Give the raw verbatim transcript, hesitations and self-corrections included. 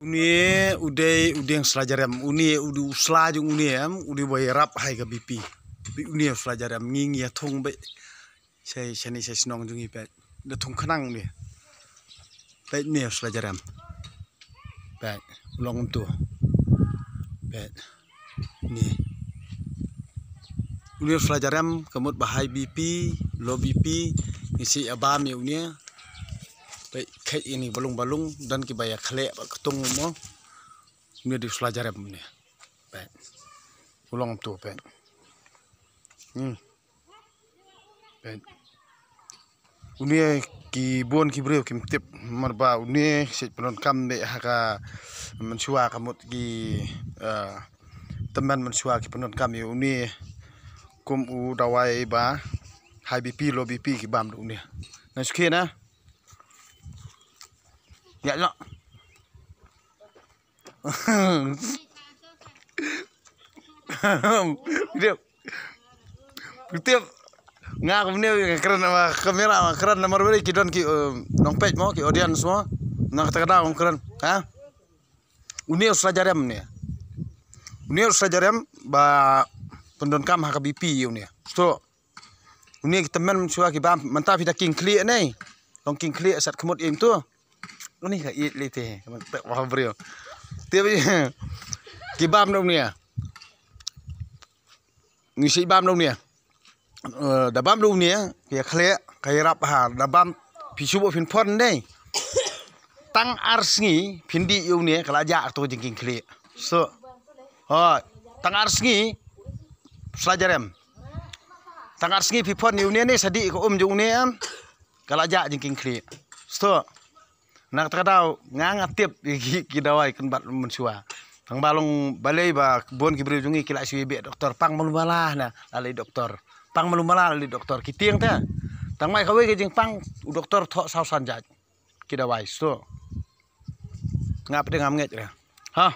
Une u dei u dieng sla jarem, une u dei u sla jong une em, u dei ba ïarap ha ka B P. Une u sla jarem ngi ngi ïa thung beit. Shai shani shai shnong jong ngi peit. Da thung khnang une. Peit une u sla jarem. Peit u long kumtu. Peit. Une. Une u sla jarem ka mut ba high B P, low B P, ngi shu ïa bam ïa une. Peit kheit ïa une balung balung, don kiba ïa khleh ba ktung mo. Une u dei u sla jarem une. Peit. U long kumtu peit. Hmm. Peit. Une ki bun ki briew kim tip namar ba une shu pyndonkam beit ha ka mynshuwa ka mut ki, eh, tymmen mynshuwa ki pyndonkam ïa une kum u dawai ba high B P low B P ki bam da une. Na suki na. Ya no. Video. Video. Nga kumne nga kren ma kamera ma kren namar beri ki don ki, eh, nongpeit mo ki audience mo. Na kata ka daw kren. Ha? Une u sla jarem une. Une u sla jarem ba pyndonkam ha ka B P une. So une ki tymmen mynshuwa ki bam mynta phi da king khlieh ne. Long king khlieh sat khmut ïa une tu. Une ka ïeit lei te. Mynta wah briew. Te ki bam da une. Ngi shu bam da une. Eh, da bam da une, ka ïa khleh, ka ïarap ha, da bam phi shu buh phin phon ne. Tang ar sngi phin dih ïa une ka la jah kato jingking khlieh. So. Oh, tang ar sngi sla jarem. Tang ar sngi phi phon ïa une ne sa dih ka um jong une em. Ka la jah jingking khlieh. So. Na kata ka daw nga nga tip ki, ki dawai kynbat mynshuwa. Tang ba long balei ba bun ki briew jong ngi ki la shu ïa beh doktor pang malu mala na la lei doktor. Pang malu mala la lei doktor ki tieng te. Tang mai kawei ka jingpang u doktor thoh saw san jait. Ki dawai so. Nga pdeng ngam ngeit re. Ha.